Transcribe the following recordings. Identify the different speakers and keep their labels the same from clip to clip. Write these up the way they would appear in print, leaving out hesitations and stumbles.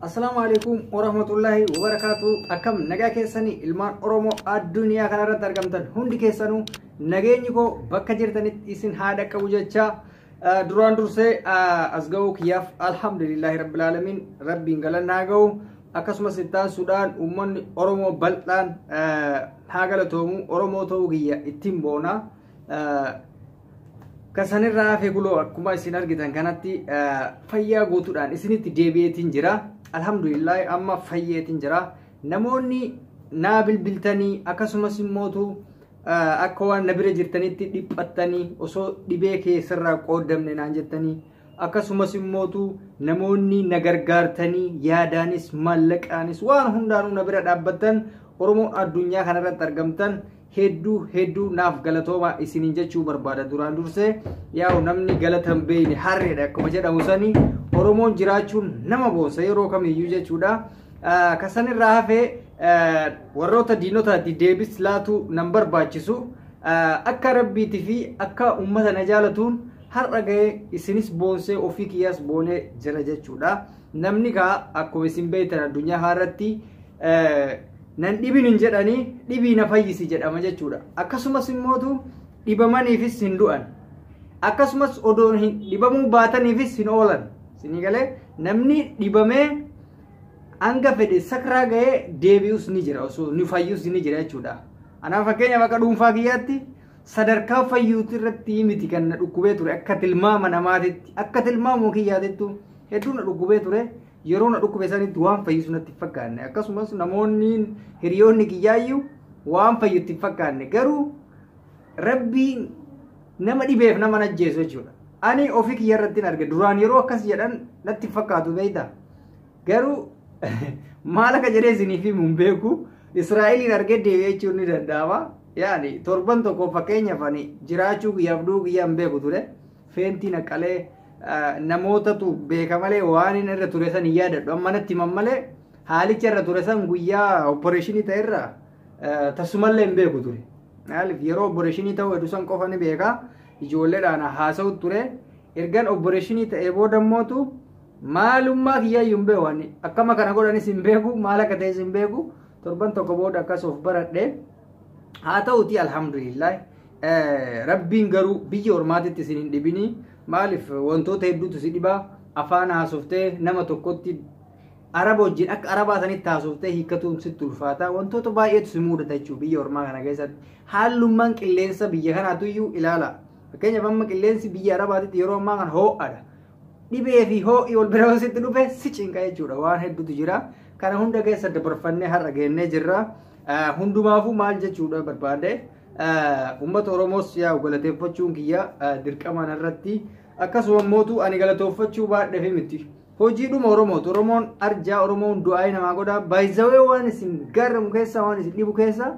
Speaker 1: Assalaamu alaikum warahmatullahi wabarakaatu. Akkam nagaa keessanii ilmaan Oromoo addunyaa kanarratti argamtan hundi keessanuu nageenyi koo bakka jirtanitti isin haa dhaqqabu jecha duraan dursee as ga'uu kiyyaaf alhamdulillahi rabbil aalamiin rabbiin galanni haa ga'u. Akkasumas itti aansuudhaan uummanni Oromoo bal'aan haa galatoomu Oromoo ta'uu kiyya ittiin boona. Kasanirraa hafe guloo akkuma isin argitan kanatti fayyaa guutuudhaan isinitti deebi'eetiin jira. Alhamdulillah amma fayyeetiin jira. Namoonni naa bilbiltanii akkasumas immootu akka waan na bira jirtanitti dhiphattanii osoo dhibee keessarraa qoodamne naan jettanii akkasumas immootu namoonni na gargaartanii yaadaanis maallaqaanis waan hundaanuu na bira dhaabbattan Oromoo addunyaa kanarratti argamtan hedduu hedduu naaf galatooma isiniin jechuu barbaada. Duraan dursee yaa'u namni galata hin beekne harreedha akkuma jedhamu sanii Oromoon jiraachuun nama boonsa yeroo kamiyyuu jechuudha. Kasanirraa hafee warroota diinotaatti deebis laatu nan barbaachisu akka rabbiitii fi akka uummata na jaalatuun har'a ga'ee isinis boonsee ofii kiyyaas boonee jira jechuudha. Namni kaa akkuma isin beektan addunyaa irratti nan dhibin hin jedhanii dhibii na fayyisi jedhama jechuudha. Akkasumas immootu dhibamaniifis hin du'an. Akkasumas odoo hin dhibamuu baataniifis hin oolan. Isinii galee namni dhibamee hanga fedhe sakraa ga'ee deebi'us ni jira osoo ni fayyus ni jira jechuudha. Anaaf fakkeenyaaf akka dhuunfaa kiyyaatti sadarkaa fayyuuti irratti miti kan na dhukkubee ture akka tilmaama namaatitti akka tilmaama kiyyaatittu hedduu na dhukkubee ture. Yeroo na dhukkube sanitti waan fayyisu natti hin fakkaanne akkasumas namoonni hiriyoonni kiyyaayyuu waan fayyutti hin fakkaanne garuu rabbiin nama dhibeef nama ajjeesu jechuudha. Ani ofii kiyya irratti hin arge duraan yeroo akkas jedhan natti hin fakkaatu beektaa. Garuu maal akka jedhee isiniif himu hin beeku Israa'eliin argee deebi'ee jechuun ni danda'ama. Yaani torban tokko fakkeenyaaf ani jiraachuu kiyyaaf du'uu kiyyaa hin beeku ture. Feentii naqalee namootatu beeka malee waan inni irra ture san hin yaadadhu. Amma natti himan malee haalicha irra ture san guyyaa opereeshinii ta'e irra tasumallee hin beeku ture. Maaliif yeroo opereeshinii ta'u hedduu san qofa ni beeka. Ijoolleedhaan haasa'u ture. Ergan opereeshinii ta'ee booda immootu maalummaa kiyyaayyuu hin beeku. Ani akkama kana godhanis hin beeku maal akka ta'es hin beeku. Torban tokko booda akkas of baradhe. Haa ta'uti alhamdulillah. Rabbiin garuu biyya ormaatitti isin hin dhibini. Maaliif wantoota hedduutu si dhibaa afaan haasoftee nama tokkotti araba wajjin akka arabaa sanitti haasoftee hiikkatuun sitti ulfaata. Wantoota baay'eetu si mudata jechuudha biyya ormaa kana keessatti. Haalummaan qilleensa biyya kanaatu iyyuu ilaala. Fakkeenyaaf amma qilleensi biyya arabaatitti yeroo ammaa kana ho'aadha. Dhibee fi ho'i wal bira sitti dhufe si cinqa jechuudha. Waan hedduutu jira. Kana hunda keessa dabarfannee har'a geennee jirra. Hundumaafuu maal jechuudha barbaade uummata Oromoos yaa'u galateeffachuun kiyya dirqama irratti akkasuma mootu ani galatoofachuu baadheef miti. Hojiidhuma Oromooti. Oromoon arjaa Oromoon du'aa namaa godha. Baay'izawee waan isin garramu keessa waan isin dhibu keessa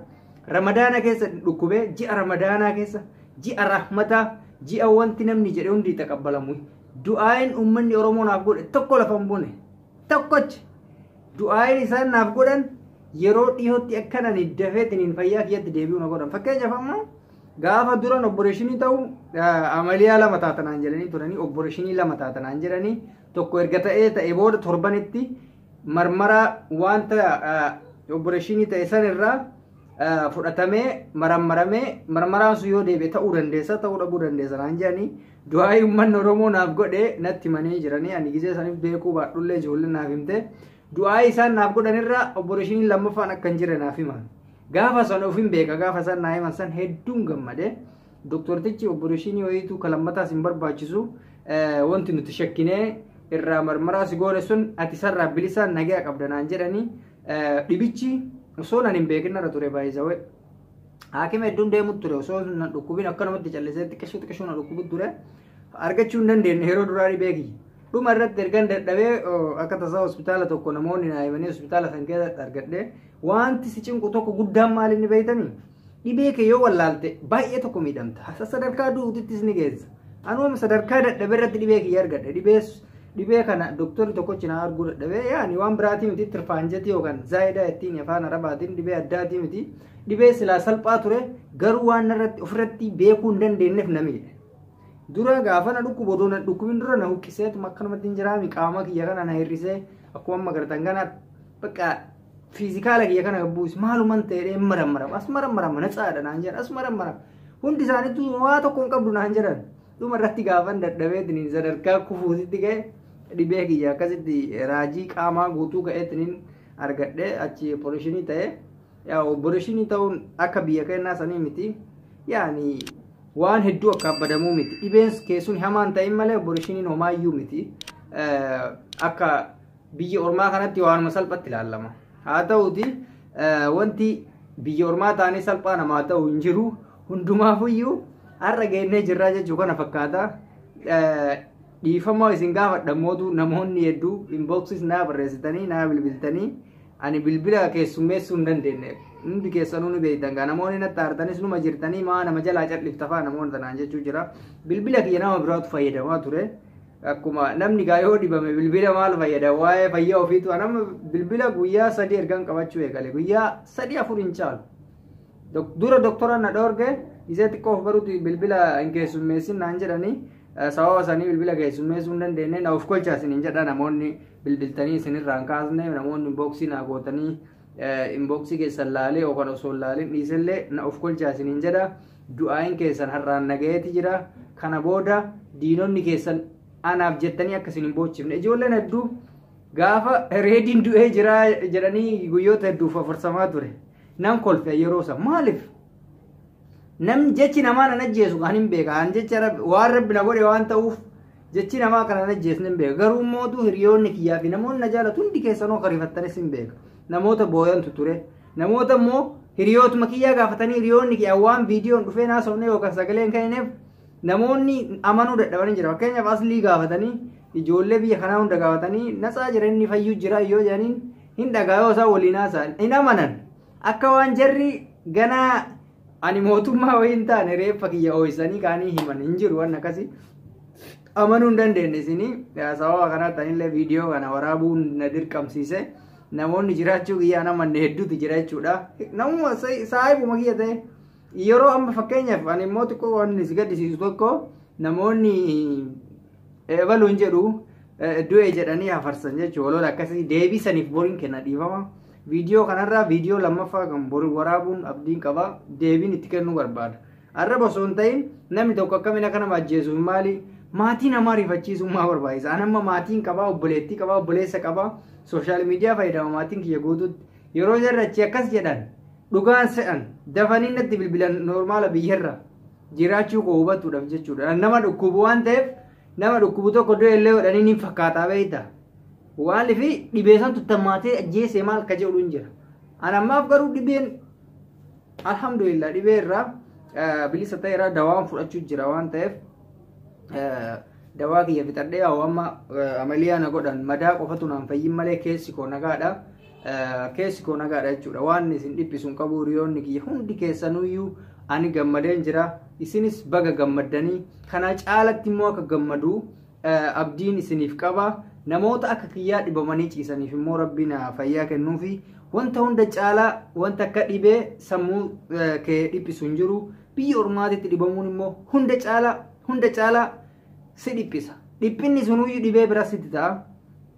Speaker 1: Ramadaana keessa dhukkubee ji'a Ramadaanaa keessa ji'a rahmataa ji'a wanti namni jedhe hundi taqabbalamu. Du'aayin uummanni Oromoo naaf godhe tokko lafa hin buune tokkochi du'aayin isaan naaf godhan yeroo dhiyootti akkan ani dafeetiin fayyaa kiyyatti deebi'u na godhan. Fakkeenyaaf amma gaafa duran opereeshinii ta'u amaliyaa lama taatanaan jedhanii turanii opereeshinii lama taatanaan jedhanii tokko erga ta'ee ta'e booda torbanitti marmara wanta opereeshinii ta'e sanirraa fudhatamee marammaramee marmaraan sun yoo deebi'e ta'uu dandeessa ta'uu dhabuu dandeessa naan jedhanii du'aa uummanni Oromoo naaf godhe natti himanii jiranii ani gizee saniif beekuu baadhullee ijoollee naaf himte du'aa isaan naaf godhanirraa opereeshinii lammaffaan akka hin jirre naaf himan. Gaafa sana of hin beeka gaafa san naa himan san hedduun gammade doktortichi opereeshinii wayiitu kan lammataas hin barbaachisu wanti nuti shakkinee irraa marmaraa si goone sun ati sarraa bilisaan nagaa qabda naan jedhanii dhibichi osoo nan hin beekin irra ture baay'isawee. Haakima hedduun deemu ture osoo nan dhukkubin akkanumatti callisee xiqqishuu xiqqishuu na dhukkubu ture argachuu hin dandeenye yeroo duraa dhibee kiyya. Dhuma irratti ergan dadhabee akka tasaa hospitaala tokko namoonni naa himanii hospitaala san keessatti argadhe wanti si cinqu tokko guddaan maal inni beektanii dhibee kee yoo wallaalte baay'ee tokko miidhamta. Sadarkaa du'uutittis ni geessa. Anuma sadarkaa dadhabee irratti dhibee kiyya argadhe dhibee kana doktorri tokkochi na arguu dadhabee yaani waan biraatii miti tirfaanjetii yookaan zaayidaa ittiin afaan arabaatiin dhibee addaatii miti dhibee silaa salphaa ture garuu waan irratti ofirratti beekuu hin dandeenyeef na miidhe. Dura gaafa na dhukkubu odoo na dhukkubin dura na huqqiseetuma akkanumatti hin jiraami qaama kiyya kana na hir'isee Akkuma amma agartan kana bakka fiizikaala kiyya kana gabbuus maaluman ta'ee marammarama as marammarama natsaadha naan jedhan as marammarama hundi isaaniitu waa tokko hin qabdu naan jedhan. Dhuma irratti gaafan dadhabeetiniin sadarkaa kufuutitti ga'e dhibee kiyya akkasitti raajii qaamaa guutuu ga'eetiniin argadhee achi opereeshinii ta'e. Yaa opereeshinii ta'uun akka biyya kennaa sanii miti, yaani waan hedduu akka abbadamuu miti. Dhibeen keessuun hamaan ta'in malee opereeshiniin homaayyuu miti. Akka biyya ormaa kanatti waanuma salphatti ilaallama. Haa ta'uti wanti biyya ormaa ta'anii salphaa namaa ta'u hin jiru. Hundumaafuyyuu har'a geennee jirraa jechuu kana fakkaata. Dhiifama isin gaafadha mootu namoonni hedduu inboxis naa barreessitanii naa bilbiltanii ani bilbila keessummeessuu hin dandeenye. Hundi keessanuu ni beektan gaa namoonni natti aartanis numa jirtanii maa nama jalaa cal'ifta fa'aa namoonni tanaan jechuu jira. Bilbila kiyya nama biraatu fayyadamaa ture. Akkuma namni gaa yoo dhibame bilbila maal fayyada waa'ee fayyaa ofiitu nama bilbila guyyaa 3 ergan qabachuu eegale guyyaa 3 4 hin caalu. Dura doktora na dhoorge isee xiqqoo of baruuti bilbila hin keessummeessin naan jedhanii sababa sanii bilbila keessummeessuu hin dandeenye na of kolchaa isiniin jedha namoonni bilbiltanii isinirraa hin kaasne namoonni inboksii naa gootanii inboksii keessan laalee yookaan osoo hin laalin dhiisellee na of kolchaa isiniin jedha. Du'aayin keessan har'aan nagayeeti jira. Kana booda diinonni keessan anaaf jettanii akka isin hin boochifne. Ijoolleen hedduu gaafa reediin du'ee jira jedhanii guyyoota hedduuf afarsamaa ture. Nan kolfe yeroo san maaliif? Namni jechi namaa nan ajjeesu kan hin beeka. An jecha waan rabbi na godhe waan ta'uuf jechi namaa kana nan ajjeesne hin beeka. Garuu mootuu hiriyoonni kiyyaa fi namoonni na jaalatu hundi keessanoo karifattanis hin beeka. Namoota booyantu ture. Namoota immoo hiriyootuma kiyyaa gaafatanii hiriyoonni kiyyaa waan viidiyoon dhufee naasofne yookaan sagaleen kennineef namoonni amanuu dadhabanii jira. Fakkeenyaaf aslii gaafatanii ijoollee biyya kanaa hunda gaafatanii natsaa jira inni fayyuu jira yoo jedhaniin hin dhagaa yoo isaan waliin haasa'an hin amanan. Akka waan jarri ganaa ani mootummaa wayii hin taane reeffa kiyya ooyisanii kaanii himan hin jiru waan akkasii amanuu hin dandeenye isinii. Sababa kanaatti anillee viidiyoo kana waraabuun na dirqamsiise. Namoonni jiraachuu kiyyaan amanne hedduutu jira jechuudha. Namuma saayibuma kiyya ta'e yeroo amma fakkeenyaaf ani immoo xiqqoo waan si gaddisiisu tokko namoonni eebaluun jedhu du'e jedhanii hafarsan jechuudha. Walola akkasii deebisaniif boriin kenna dhiifama. Viidiyoo kanarraa viidiyoo lammaffaa kan borii waraabuun abdiin qaba deebiin itti kennuu barbaada. Arraba osoo hin ta'in namni tokko akkamiin akka nama ajjeesuuf maali maatii namaa rifachiisuun maa barbaachisa? Ani amma maatiin qabaa, obboleettii qabaa, obboleessa qabaa, sooshaal miidiyaa fayyadama maatiin kiyya guutuutti. Yeroo jarri achi akkas jedhan dhugaan se'an dafanii natti bilbilan noormaala biyyarra jiraachuu koo hubatuudhaaf jechuudha. Nama dhukkubu waan ta'eef nama dhukkubu tokko du'e illee godhanii ni fakkaataa beekta. Waaliif dhibee san tuttammaatee ajjeesee maal ka jedhu hin jira. Ani ammaaf garuu dhibeen alhamdulillah dhibee irraa bilisa ta'eera dawaan fudhachuu jira waan ta'eef dawaa kiyya fixadhee haa amma amaliyaa na godhan madaa qofatu naan fayyin malee keessi koo nagaadha. Keessi koo nagaadha jechuudha. Waan isin dhiphisu hin qabu hiriyoonni kiyya hundi keessanuyyuu ani gammadeen jira. Isinis baga gammaddanii kana caalatti immoo akka gammadu abdiin isiniif qaba. Namoota akka kiyyaa dhibamanii ciisaniif immoo rabbiin fayyaa kennuufi wanta hunda caalaa wanta akka dhibee sammuu kee dhiphisu hin jiru. Biyya ormaatitti dhibamuun immoo hunda caalaa si dhiphisa. Dhiphinni sunuyyuu dhibee bira sitti ta'a.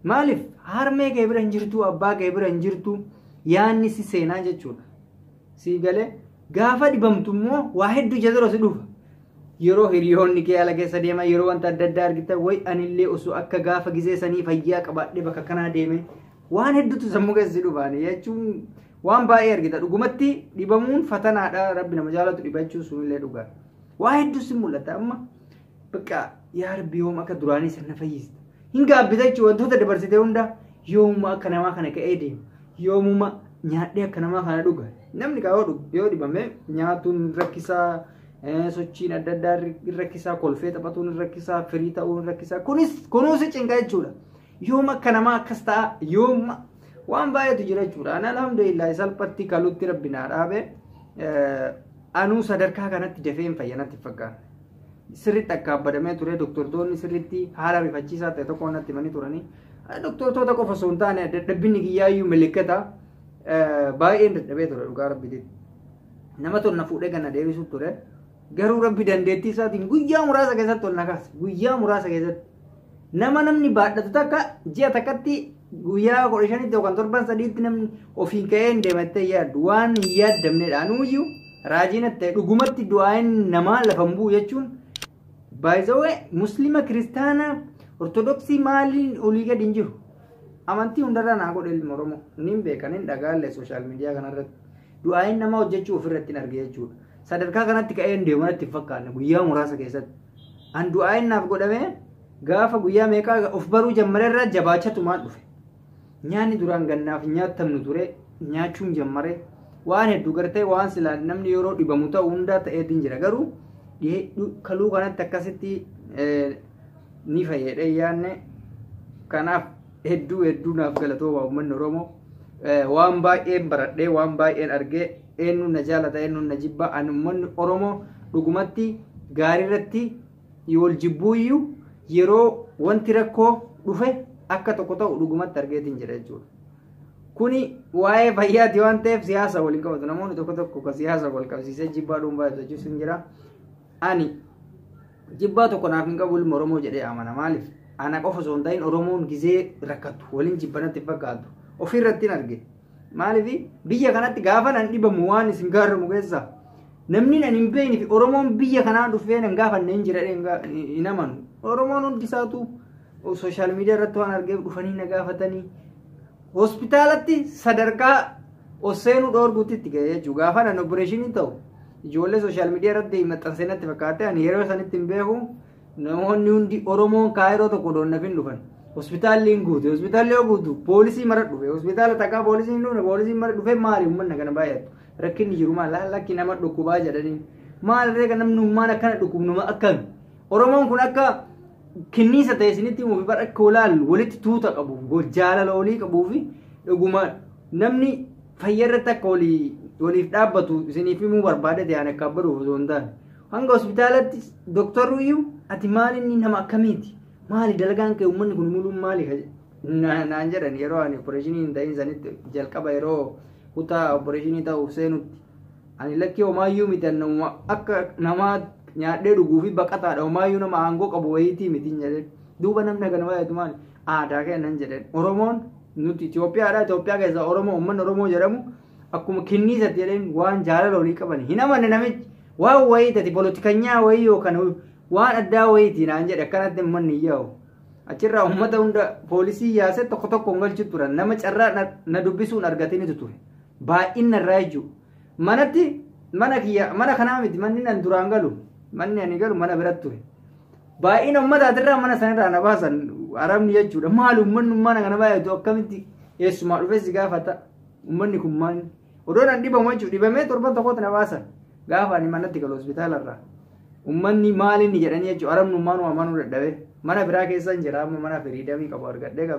Speaker 1: Maaliif harmee kee bira hin jirtu, abbaa kee bira hin jirtu, yaanni si seenaa jechuudha. Si galee gaafa dhibamtu immoo waa hedduu jala si dhufa. Yeroo hiriyoonni kee ala keessa deeman yeroo wanta adda addaa argitan wayi anillee osoo akka gaafa gizee sanii fayyaa qabaadhee bakka kanaa deeme waan hedduutu sammuu keessa si dhufaani jechuun waan baay'ee argita. Dhugumatti dhibamuun fatanaadha. Rabbi nama jaalatu dhibachuu sunillee dhugaa. Waa hedduu si mul'ata amma bakka yaa rabbi yoom akka duraanii sana fayyista. Hin gaabbita jechuun wantoota dabarsite hunda yoomuma akka namaa kana ka'ee deema. Yoomuma nyaadhee akka namaa kana dhuga. Namni kaa yoo dhibame nyaatuun rakkisaa, sochiin adda addaa rakkisaa, kolfee taphatuun rakkisaa, firii ta'uun rakkisaa. Kunis kunuunsi cinqa jechuudha. Yoom akka namaa akkas ta'a yoom waan baay'eetu jira jechuudha. Ani alhamdulillah salphatti kalutti rabbi naa dhaabe anuu sadarkaa kanatti dafee hin fayyanatti fakkaata. Sirriitti akka abbadamee ture doktortoonni sirriitti haala rifachiisaa ta'e tokko natti himanii turanii. Doktortoota qofa osoo hin taane dadhabbinni kiyyaayyuu milikkata baay'een dadhabee ture dhugaa rabbiitti. Nama tolna fuudhee ganna deebisuu ture. Garuu rabbi dandeettii isaatiin guyyaa muraasa keessatti ol na kaase. Guyyaa muraasa keessatti. Nama namni baadhatu takka ji'a takkatti Guyyaa 15tti yookaan torban 3tti namni ofiin ka'ee hin deemattee yaaddu waan hin yaaddamnedha. Anuuyyuu raajiin ta'e dhugumatti du'aan namaa lafa hin bu'u jechuun baay'isawee Muslima, Kiristaana, Ortodoksii maaliin olii gadi hin jiru. Amantii hundarraa naa godhe ilmi Oromoo. Niin beekan, hin dhagaalle social media kanarratti. Du'aan namaa hojjechuu ofirratti hin arge jechuudha. Sadarkaa kanatti ka'ee hin deemu natti hin fakkaanne guyyaa muraasa keessatti. An du'aan naaf godhamee gaafa guyyaa meeqaa of baruu jammaree jabaachatumaan dhufe. Nyaanni duraan gannaaf nyaatamnu ture nyaachuun jammare waan hedduu gartee waan silaa namni yeroo dhibamu ta'u hundaa ta'eetiin jira. Garuu kaluu kanatti akkasitti ni fayyadee yaanne. Kanaaf hedduu hedduu naaf galatooma uummanni Oromoo. Waan baay'een baradhee, waan baay'een argee, eenyuun na jaalata, eenyuun na jibba. Ani uummanni Oromoo dhugumatti gaarii irratti wal jibbuuyyuu yeroo wanti rakkoo dhufe akka tokko ta'u dhugumatti argeetiin jira jechuudha. Kuni waa'ee fayyaati waan ta'eef siyaasa waliin qabatu. Namoonni tokko tokko ka siyaasa wal qabsiisee jibbaa dhuunfaa ibsachuus hin jira. Ani jibbaa tokko naaf hin qabu ilma Oromoo jedhee amana. Maaliif? Ana qofa osoo hin ta'in Oromoon gizee rakkatu waliin jibbanatti fakkaatu. Ofirratti hin arge. Maaliif biyya kanatti gaafa nan dhibamu waan isin gaaramu keessaa namni nan hin beekne fi Oromoon biyya kanaa dhufee nan gaafanne hin jira hin amanu. Oromoon hundi isaatu social media irratti waan argeef dhufanii na gaafatanii hospitaalatti sadarkaa ol seenuu dhoorguutti itti ga'e jechuudha. Gaafa nan operation ta'u ijoollee social media irratti maxxansee natti fakkaate, ani yeroo sanitti hin beeku, namoonni hundi Oromoon Kaayiroo tokko doonnafin dhufan. Hospitaalli hin guute, hospitaalli yoo guutu poolisii mara dhufe, hospitaala takkaa poolisiin hin dhufne, poolisiin mara dhufe. Maali uummanni kana baay'atu? Rakkinni jiru maal? Lakki, nama dhukkubaa jedhanii. Maal ree kan namni ummaan akkana dhukkubnuma akkami? Oromoon kun akka kinniisa ta'e isinitti himuuf bara akka olaalu walitti tuuta qabu, jaalala olii qabuu fi dhuguma namni fayyaa irratti akka waliif dhaabbatu isiniif himuu barbaade ta'an akka abbaduuf osoo hin taane. Hanga hospitaalatti dooktarri iyyuu, "Ati maal, inni nama akkamiiti? Maali dalagaan kee? Uummanni kun muluun maali?" naan jedhan yeroo ani operation hin ta'in sanitti jalqaba yeroo kutaa operation ta'uuf seenutti. Ani lakkii, homaayyuu miti, nama akka namaa nyaadhee dhuguu fi baqataadha, homaayyuu nama aangoo qabu wayiitii miti jedheen. Duuba namni kana baay'atu maali? Aadaa kennan jedheen. Oromoon nuti Itoophiyaadha. Itoophiyaa keessa Oromoo, uummanni Oromoo jedhamu akkuma kinniisatti jedheen, waan jaalala olii qaban hin amanne. Namichi waan wayii tati polotikanyaa wayii yookaan waan addaa wayiiti naan jedhe. Akkanatti uummanni hin yaa'u. Achirraa uummata hunda poolisii yaasee tokko tokko hin galchu turan. Nama carraa na dubbisuun argatinitu ture. Baay'inna irraa jechuudha. Manatti mana kiyya, mana kanaa miti, manni nan duraan galu, manni ani galu mana biratti ture. Baay'ina uummataatirraa mana sanarraa na baasan arabni jechuudha. Maali uummanni mana kana baay'atu? Akkamitti eessumaa dhufee si gaafata? Uummanni kun maali? Odoo nan dhibamu jechuudha, dhibamee torban tokkotti na baasan. Gaafa ani manatti galu hospitaalarraa. Uummanni maali inni jedhanii jechuudha, arabnummaan amanuu dadhabee. Mana biraa keessa hin jira, amma mana freedom qabu argadhee ka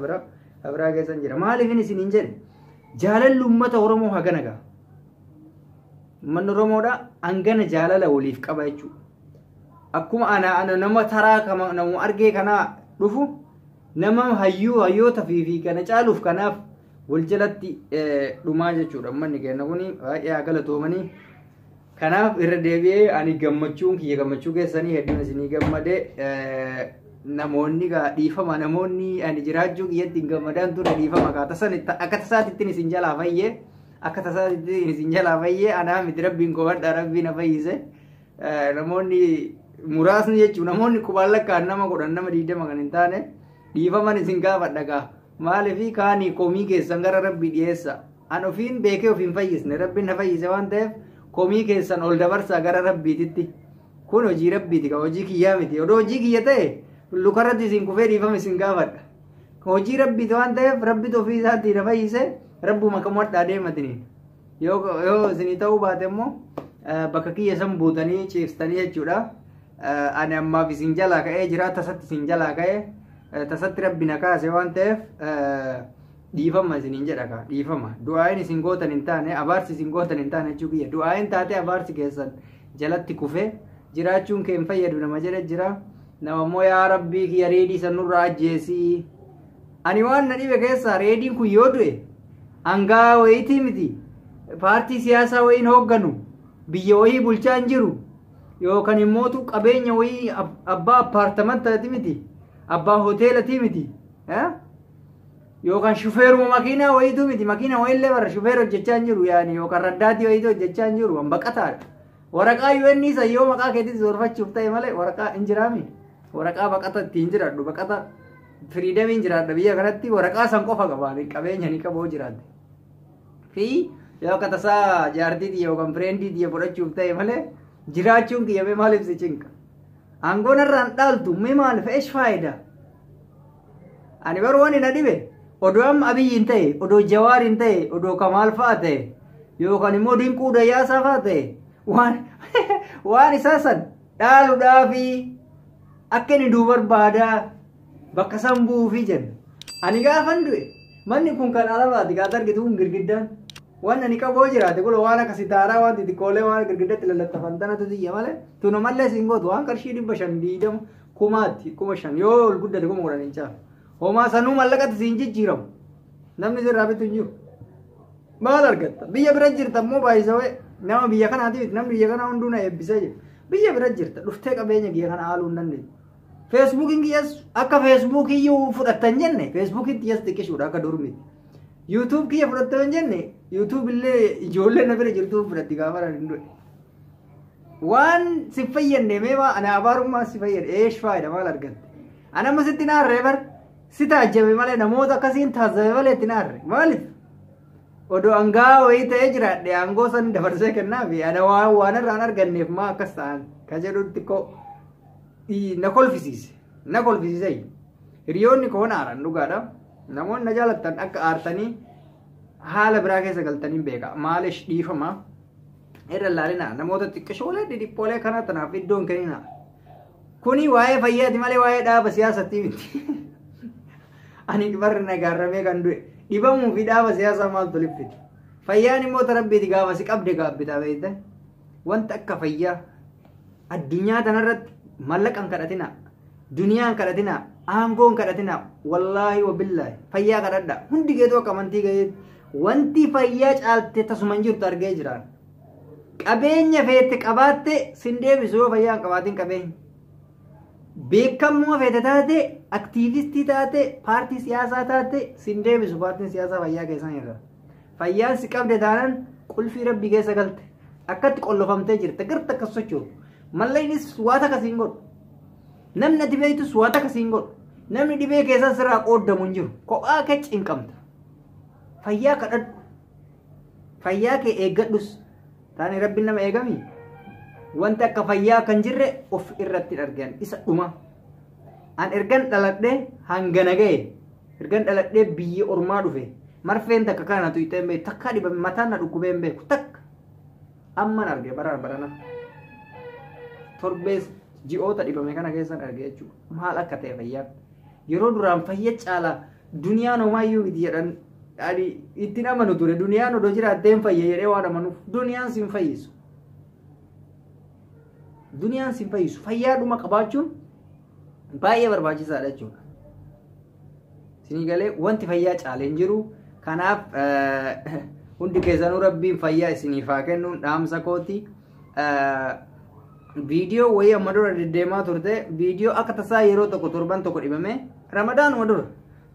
Speaker 1: biraa keessa hin jira. Maaliif inni isin hin jedhe? Jaalalli uummata Oromoo hagana ga'a. Uummanni Oromoodha hangana jaalala waliif qaba jechuudha. Akkuma ana nama taraa kama nama argee kanaa dhufu nama hayyuu hayyoota fi kana caaluuf kanaaf wal jalatti dhumaa jechuudha. Uummanni keenya kuni baay'ee haa galatoomanii. Kanaaf irra deebi'ee ani gammachuun kiyya gammachuu keessanii, hedduun isinii gammadee. Namoonni gaa dhiifama, namoonni ani jiraachuu kiyyatti hin gammadaan ture, dhiifama kaa tasan akka tasaatittiin isin jalaa fayyee, akka tasaatittiin isin jalaa fayyee. Anaa miti, rabbiin kobadha, rabbiin na fayyise. Namoonni muraasni jechuun namoonni qubaan lakkaan nama 10, nama 20 kan hin taane, dhiifaman isin gaafadha gaa. Maaliif kaanii komii keessan gara rabbii dhiyeessa? An ofiin beekee ofiin fayyisne, rabbiin na fayyise waan ta'eef komii keessan ol dabarsaa gara rabbiititti. Kun hojii rabbiiti, ka hojii kiyyaa miti. Odoo hojii kiyya ta'e lukarratti isin kufee dhiifama isin gaafadha. Hojii rabbiiti waan ta'eef rabbitu ofii isaatii na fayyise, rabbuma kamadhaa deematiniin. Yoo isinii ta'uu baate immoo bakka kiyya san buutanii ciibsitanii jechuudha. Ani ammaaf isin jalaa ka'ee jira, tasatti isin jalaa ka'ee, tasatti rabbi na kaase waan ta'eef dhiifama isiniin jedha kaa, dhiifama. Du'aayin isin gootan hin taane, abaarsi isin gootan hin taane jechuu kiyya. Du'aayin taate abaarsi keessan jalatti kufee jiraachuun kee hin fayyadu nama jedhe jira. Nama immoo yaa rabbii kiyya reedii san nurraa ajjeesii. Ani waan na dhibe keessaa reediin kun yoo du'e hangaa wayiitii miti, paartii siyaasaa wayiin hoogganu, biyya wayii bulchaa hin jiru, yookaan immootu qabeenya wayii abbaa appaartamantaati miti, abbaa hoteelatii miti. Yookaan shufeeruma makiinaa wayiitu miti, makiinaa wayiillee bara shufeer hojjechaa hin jiru yaani, yookaan raddaatii wayiitu hojjechaa hin jiru, an baqataadha. Waraqaa UN isa yoo maqaa keetiin soorfachuuf ta'e malee waraqaa hin jiraami. Waraqaa baqata ittiin jiraadhu, baqata freedomiin jiraadha biyya kanatti, waraqaa san qofa qabaan qabeenya ni qaboo jiraadde. Fi yoo akka tasaa jaartii tiyya yookaan friendii tiyya fudhachuuf ta'e malee jiraachuun kiyya mee maaliif si cinqa? Aangoon irraan dhaaltu mee maaliif eesh faayidaa? Ani baruu waan na dhibe, odoo amma Abiyyiin ta'e, odoo Jawaariin ta'e, odoo Kamaal fa'aa ta'e, yookaan immoo Dinquu Dayyaasaa fa'aa ta'e, waan isaa san dhaaluudhaafi akka inni duu barbaadaa bakka san bu'uufi jenna. Ani gaafan du'e manni kun kan alabaati gaata argitu kun girgiddaan. Waan ani qaboo jiraate kun waan akka sitaaraa, waan xixiqqoolee, waan girgiddatti lallattafan tanatu xiyya malee tunumallee siin gootu, waan qarshii 520 kumaatti 5,000 yoo ol guddate 10,000 hin caalu. Homaa sanuu mallaqatti siin jijjiiramu. Namni sirraa bitu hin jiru. Maal argatta? Biyya bira jirta immoo baay'isawee nama biyya kanaatiif namni biyya kanaa hunduu na eebbisee jira. Biyya bira jirta, dhuftee qabeenya biyya kana haaluu hin dandeessu. Feesbuukiin kiyyas akka Feesbuukii iyyuu fudhattan jenne, Feesbuukiin kiyyas xiqqishuudha, akka dur miti. YouTube kiyya fudhattan jenne, YouTube illee ijoollee na bira jirtuu fudhatti gaafa hin du'e. Waan si fayyadne mee maa ana abaarummaa si fayyade eesh faayida, maal argatte? Ana amma sitti naarree bar si taajjabe malee, namoota akkasiin taajjabe malee itti naarre maaliif? Odoo angaa wayii ta'ee jiraadhe aangoo san dabarsee kennaafi ana waan irraan arganneef maa akkas ta'an ka jedhutti koo na kolfisiise, na kolfisiise. Hiriyoonni koo naaran dhugaadha. Namoonni na jaalattan akka aartanii haala biraa keessa galtanii beeka. Maalish dhiifama irra laalina, namoota xiqqishoolee dhidhiphoolee kana tanaaf iddoon kennina. Kuni waa'ee fayyaati malee waa'ee dhaaba siyaasatii miti. Ani barri nagaarramee kan du'e dhibamuu fi dhaaba siyaasaa maaltu liffiti? Fayyaan immoo tarabbiiti, gaafa si qabde gaabbitaa beekte. Wanta akka fayyaa addunyaa tanarratti mallaqan kadhatina, duniyaan kadhatina, aangoon kadhatina, wallaahi wabillaahi fayyaa kadhadha. Hundi geetu akka amantii ga'ee wanti fayyaa caalte tasuma hin jirtu argee jiraan. Qabeenya feete qabaatte sin deebisu yoo fayyaa hin qabaatin qabeenya. Beekammoo feete taate, aktiivistii taate, paartii siyaasaa taate sin deebisu paartiin siyaasaa fayyaa keessan irra. Fayyaan si qabde taanaan qulfii rabbii keessa galte. Akkatti qollofamtee jirta, garta akkas sochootu. Mallaqnis waa takka siin godhu. Namni ati beektus waa takka siin godhu. Namni dhibee keessan sirraa qooddamu hin jiru. Kophaa kee cinqamta. Fayyaa kadhadhu. Fayyaa kee eeggadhus. Taani rabbiin nama eegami. Wanti akka fayyaa kan jirre of irratti argan isa dhuma. An ergan dhaladhee hangana ga'e, ergan dhaladhee biyya ormaa dhufe, marfeen takka kana tuyxee hin beeku, takka dhibame mataan na dhukkubee hin beeku takka. Amman arge barana barana. Torbees ji'oota dhibame kana keessan arge jechuudha. Maal akka ta'e fayyaan. Yeroo duraan fayya caalaa duniyaan homaayyuu miti jedhan ani ittiin amanu ture, duniyaan odoo jiraattee hin fayya jedhee waan amanuuf duniyaan sin fayyisu. Duniyaan sin fayyisu. Fayyaa dhuma qabaachuun baay'ee barbaachisaadha jechuudha. Isinii galee, wanti fayyaa caalee hin jiru. Kanaaf hundi keessanuu rabbiin fayyaa isiniif haa kennuun dhaamsa kooti. Viidiyoo wayii amma dura deddeemaa turte, viidiyoo akka tasaa yeroo tokko torban tokko dhibame, ramadaanuma dura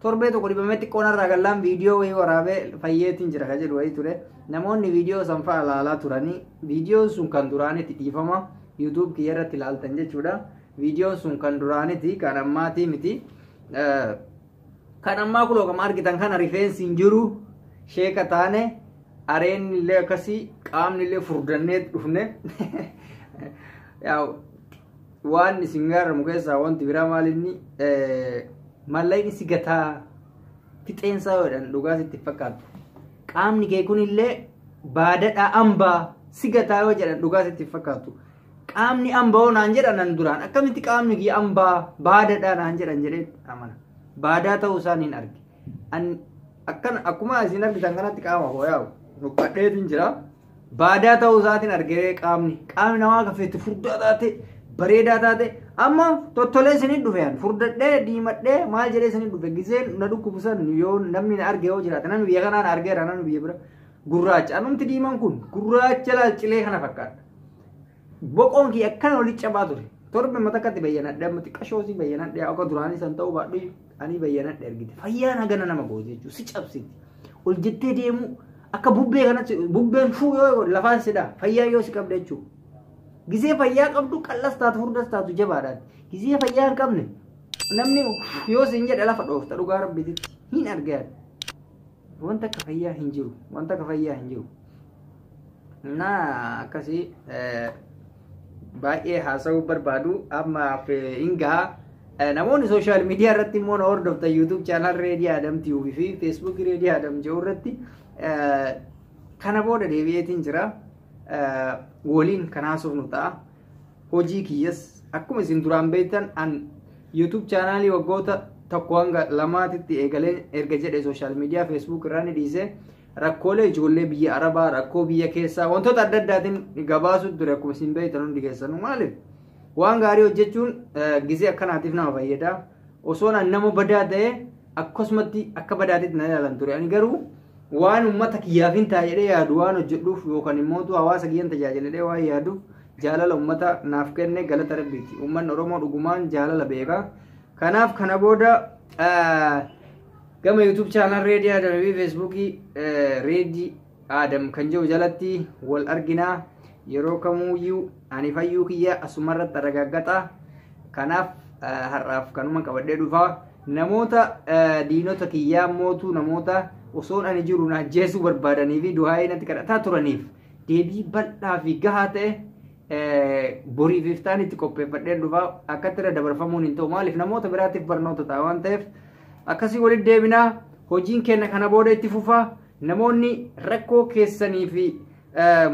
Speaker 1: torbee tokko dhibamee xiqqoon irraa gallaan viidiyoo wayii waraabee fayyeetiin jira ka jedhu wayii ture. Namoonni viidiyoo san fa'a ilaalaa turanii, viidiyoon sun kan duraanitti, dhiifama, YouTube kiyya irratti ilaaltan jechuudha. Viidiyoon sun kan duraaniti, kan ammaatii miti. Kan ammaa kunoo kan argitan kana, rifeensi hin jiru, sheeka taane, areenni illee akkasii, qaamni illee furdannee dhufne. Waan isin gaaramu keessaa wanti biraa maal inni mallaqni si gataa fixeensaa yoodhaan dhugaa sitti fakkaatu. Qaamni kee kunillee baadadhaa ambaa si gataa yoo jedhan dhugaa sitti fakkaatu. Qaamni ambaa naan jedhan nan duraan akkamitti qaamni kiyya ambaa baadadhaa naan jedhan jedhee amana. Baadaa ta'uu isaan hin arge. Akkan akkuma isin argitan kanatti qaama koo yaa'u nuqqadheetiin jira. Baadaa ta'uu isaatiin argee qaamni namaa kafeetti furdaa taate, bareedaa taate, amma tottolee isinit dhufe, an furdadhee diimadhee maal jedhee isinit dhufe. Gizeen na dhukkubu san yoo namni na arge yoo jiraate, namni biyya kanaa na argeera, namni biyya bira gurraacha, anumti diimaan kun gurraacha laalcilee kana fakkaata. Boqoon kiyya akkana walitti cabaa ture. Torbe mata akkatti bayyanadhee, amma xiqqashoosii bayyanadhee, akka duraanii san ta'uu baadhu. Ani bayyanadhe argite. Fayyaan hagana nama goote jechuudha. Si cabsiti. Ol jettee deemu akka bubbee kanatti bubbeen fuu yoo lafaan sidha. Fayyaa yoo si qabde jechuudha. Gizee fayyaa qabdu qal'as taatu furdas taatu jabaadhaan. Gizee fayyaa hin qabne namni yoo siin jedhe lafa dhoofta dhugaa rabbiititti hin argaa. Wanta akka fayyaa hin jiru. Wanta akka fayyaa hin jiru. Na akkasii baay'ee haasa'uu barbaadu amma hin gahaa. Namoonni social media irratti immoo na hordoftan YouTube channel Reedii Adam TV fi Facebook Reedii Adam jedhu irratti kana booda deebi'eetiin jira. Waliin kan haasofnu ta'a. Hojii kiyyas akkuma isin duraan beektan an YouTube chaanaalii waggoota 1 hanga 2titti eegalee erga jedhe social media Facebook irraa ni dhiise. Rakkoolee ijoollee biyya Arabaa, rakkoo biyya keessaa wantoota adda addaatiin gabaasuu ture akkuma isin beektan hundi keessanuu. Maaliif? Waan gaarii hojjechuun gizee akkanaatiif nama fayyada. Osoon an nama badaa ta'e akkasumatti akka badaatitti na ilaalan ture. Ani garuu waan uummata kiyyaaf hin ta'a jedhee yaadu waan hojjedhuuf yookaan immoo hawaasa kiyyan tajaajila jedhee waan yaaduuf jaalala uummata naaf kenne galata rabbiiti. Uummanni Oromoo dhugumaan jaalala beeka. Kanaaf kana booda gama YouTube channel Reedii Adam fi Facebook Reedii Adam kan jedhu jalatti wal arginaa. Yeroo kamuuyyuu ani fayyuu kiyya asumarratti argaggaxa. Kanaaf har'aaf kanuma qabadhee dhufaa. Namoota diinota kiyyaa mootuu namoota osoon ani jiru na ajjeesuu barbaadanii fi du'aa'ee natti kadhataa turaniif deebii bal'aa fi gahaa ta'e boriif iftaan itti qopheeffadheen dhufaa. Akkatti irra dabarfamuun hin ta'u. Maaliif namoota biraatiif barnoota ta'a waan ta'eef akkasii walitti deebinaa. Hojiin keenya kana booda itti fufaa. Namoonni rakkoo keessanii fi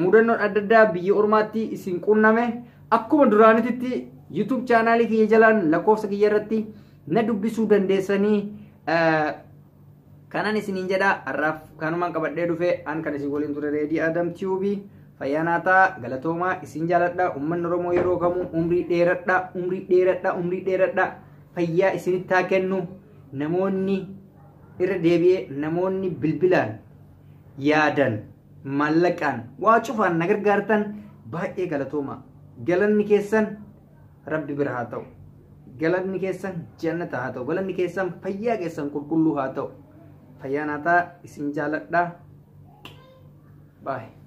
Speaker 1: mudannoon adda addaa biyya ormaatti isin qunname akkuma duraanitti YouTube chaanaalii kiyya jalaan lakkoofsa kiyya irratti na dubbisuu dandeessanii kanan isiniin jedha. Har'aaf kanumaan qabadhee dhufe an kan isin waliin ture Reedii Adam TV. Fayyaa naataa galatoomaa isin jaaladha. Uummanni Oromoo yeroo kamuu umrii dheeradha, umrii dheeradha, umrii dheeradha. Fayyaa isinitti haa kennu. Namoonni irra deebi'ee namoonni bilbilaan yaadan maallaqaan waa cufaan na gargaartan baay'ee galatooma. Galanni keessan rabbi bira haa ta'u. Galanni keessan jannata haa ta'u. Galanni keessan fayyaa keessan qulqulluu haa ta'u. Fayyaa naataa isin jaaladha. Baay'ee.